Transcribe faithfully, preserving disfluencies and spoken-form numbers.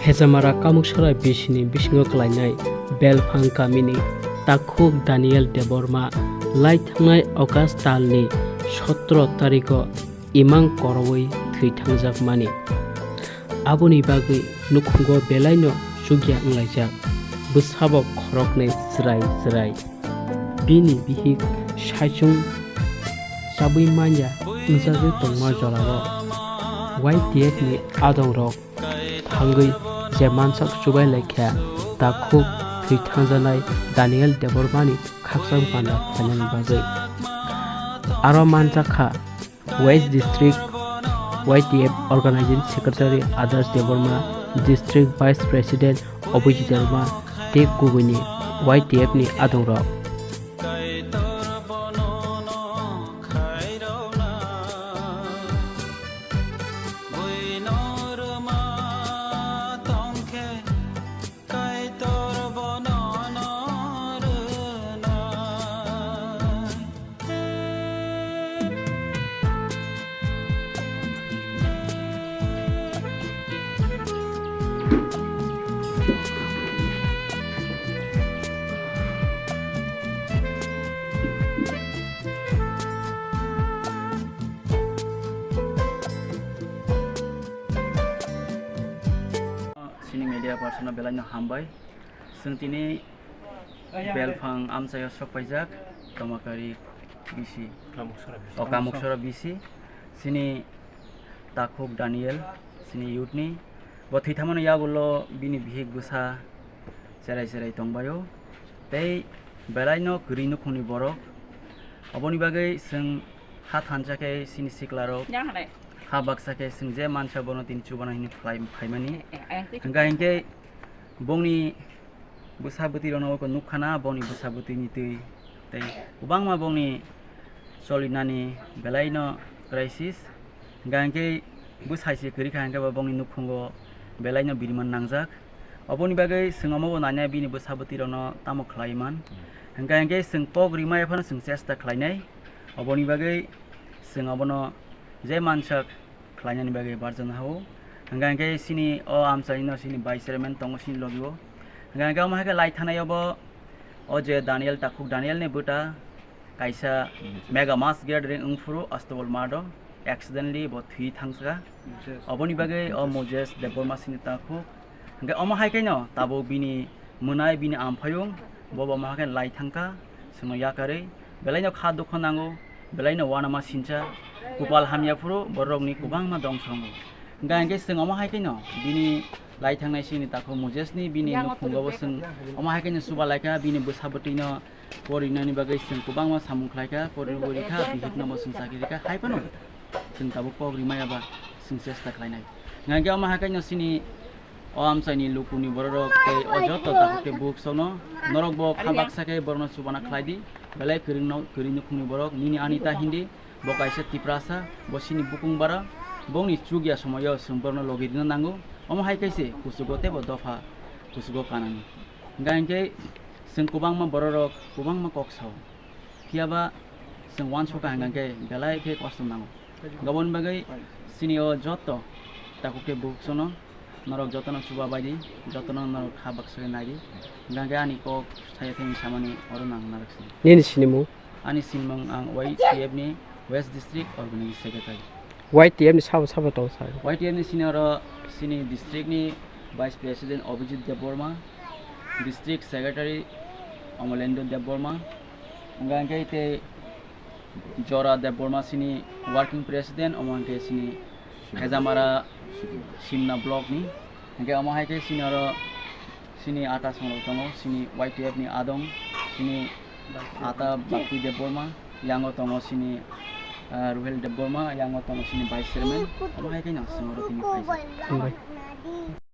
Hejamara Kamuksora bisini bisingo klainai Belphang kamini takhuk Daniel Debbarma lai thangnai August talni sotro tarikgo imang koroui thwi thangjakmani. Aboni bagwi nukhungo belaino chukya wnglaijak, bwsabo khoroknwi chwrai chwrai. Bini bihik saichung chabwi manya wngjagwi tongma jorao Y T F ni adongrok thangwi je mansak chubai laikha, takhuk thwi thangjanai Daniel Debbarmani khakchang panda khlainani bagwi. Aro manjakha West District Y T F Organizing Secretary Adarsh Debbarma, District Vice President Abhijit Debbarma tei kubuni Y T F ni adongrok. Chini media person no belai no hambai. Chwng tini Belphang amchaio sokpaijak, Tomakari B C. Kamuksora B C. O Kamuksora B C. Chini takhuk Daniel, chini youth ni. Bo thwi thamani yagulo bini bihik bwsa cherai cherai tongbaio. Tei belai no kwrwi nukhungni borok. Oboni bagwi chwng ha thansa khe chini siklarok, ha baksa khe chwng je mansa bono tini chubana hinwi phlai phaimani. Hwnkha hinkhe bongni bwsa bwtwi rokno oko nukha na, bongni bwsa bwtwini twi tei kwbangma bongni cholinani belai no crisis. Hwnkha hinkhe bwsai se kwrwi kha hinkhe bo bongni nukhungo belai no biriman nangjak. Oboni bagwi chwng omo bo nainai bini bwsa bwtwi rokno tamo khlai man. Hwnkha hinkhe chwng kok rimaya phano chwng chesta khlainai. Oboni bagwi chwng obono je mansak khlainani bagwi barjana hao. Hwnkha hinkhe chini o amchaino chini vice chairman tongo chini logio. Hwnkha hinkhe omo hai khe lai thanai obo o je Daniel takhuk Daniel ni bwta kaisa mega mass gathering wngphuru Astabal Mado accidentally bo thwi thangsa. Oboni bagwi o Moses Debbarma chini takhuk. Hwnkhe omo hai khe no tabuk bini mwnai bini amphayung bo bo omo hai khe lai thangkha chwngno yakarwi. Belai no kha dukho nango, belai no uanama sincha, kupal hamya phuru borokni kwbangma dongso wngo. Hwnkha hinkhe chwng omo hai khe no bini lai thangnai chini takhuk Moses ni bini nukhungo bo chwng omo hai khe no chuba laikha, bini bwsa bwtwi no porinani bagwi chwng kwbangma samung khlaikha, pori pori kha, bihik no bo chwng chakri rikha, hai phano chwng tabuk kok rimaya ba chwng chesta khlainai. Hwnkha hinkhe omo hai khe no chini o amchaini lukuni bororok tei o joto takhuk tei bukhuk sokno norok bo kha baksa khe borokno chubana khlai di, belai kwrwngno, kwrwi nukhungni borok nini ani ta hindi, bo kaisa Tiprasa, bo chini bukung bara, bongni chukya somoyo chwng borokno logi rwna nango, omo hai khe se kuchugo tei bo dopha kuchugo kanani. Hwnkha hinkhe chwng kwbangma bororok kwbangma kok sao. Phiya ba chwng uansukha hwnkha khe belai khe kosto nango. Aboni bagwi chini o joto takhuk tei bukhuk sokno norok jotono chuba bai di, jotono norok kha baksa khe nai di. Hwnkha khe ani kok saya thani samani oro nang narwk sini. Nini sinimung? Ani sinimung ang Y T F ni West District Organizing Secretary. Y T F ni sabo sabo tong sa? Y T F ni sini oro chini district ni Vice President Abhijit Debbarma, District Secretary Amalendra Debbarma, hwnkha hinkhe tei Jora Debbarma chini Working President, omo hinkhe chini Khejamara Simna Block ni. Hinkhe omo hai khe chini oro chini ata songrok tongo, chini Y T F ni adong, chini ata Bakti Debbarma, yango tongo chini, ah, Ruhel Debbarma, yango tongo chini Vice Chairman, omo hai khe no chwng oro tini phaijak. Hambai.